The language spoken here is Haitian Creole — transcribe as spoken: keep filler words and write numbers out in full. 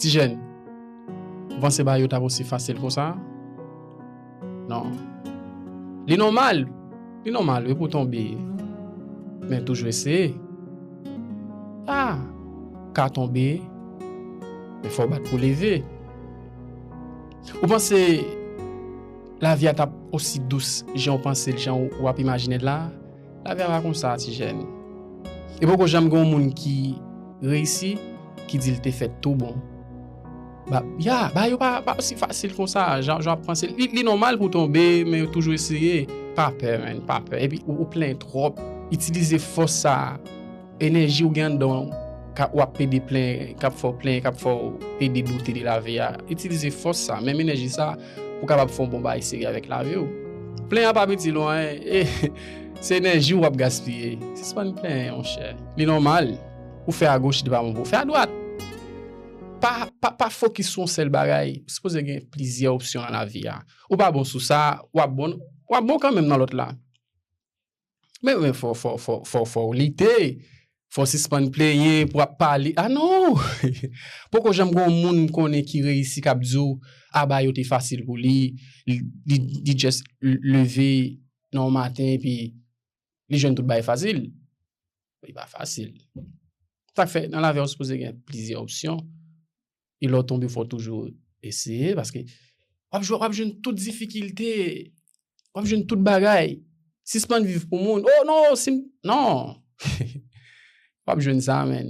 Ti jèn, ou panse bagay yo t ap osi fasil konsa? Non. Li nòmal. Li nòmal, wi, pou tonbe. Men toujou eseye. Ah, ka tonbe, men fò w bat pou leve. Ou panse lavi a t ap osi dous jan w panse l, jan w ap imajine l la? Lavi a pa konsa, ti jèn. E poko janm gen yon moun ki reyisi, ki di l te fèt tou bon. Ba, ya, bagay yo pa, pa osi fasil konsa, jan, jan w ap panse. Li, li nòmal pou w tonbe, men toujou eseye. Pa pè, man, pa pè. Epi ou, ou plenyen twòp. Itilize fòs sa a, enèji ou gen anndan w, ka, w ap pede plenyen, k ap fè w plenyen, k ap fè w pede doute de lavi a. Itilize fòs sa, menm enèji sa, pou w kapab fè yon bon bagay serye avèk lavi w. Plenyen an pa itil ou anyen. E, se enèji w ap gaspiye. Sispann plenyen, monchè. Li nòmal. Ou fè agoch, li pa bon pou w fè adwat. Pa, pa, pa fokis sou yon sèl bagay. Ou sipoze gen plizyè opsyon nan lavi a. Ou pa bon sou sa, w ap bon, w ap bon kanmenm nan lòt la. Men, men fò, fò, fò, fò, fò w lite. Fò w sispann plenyen pou w ap pale. Ah non! Poko janm gen yon moun m konnen ki reyisi k ap di w, a, bagay yo te fasil pou li. Li, li, li just leve nan yon maten, epi li jwenn tout bagay fasil. Li pa fasil. Sa k fè, nan lavi a, ou sipoze gen plizyè opsyon. E lè w tonbe, fò w toujou eseye, paske w ap jwe, w ap jwenn tout difikilte, w ap jwenn tout bagay. Sispann viv pou moun. Oh non, si m, non! W ap jwenn sa, men.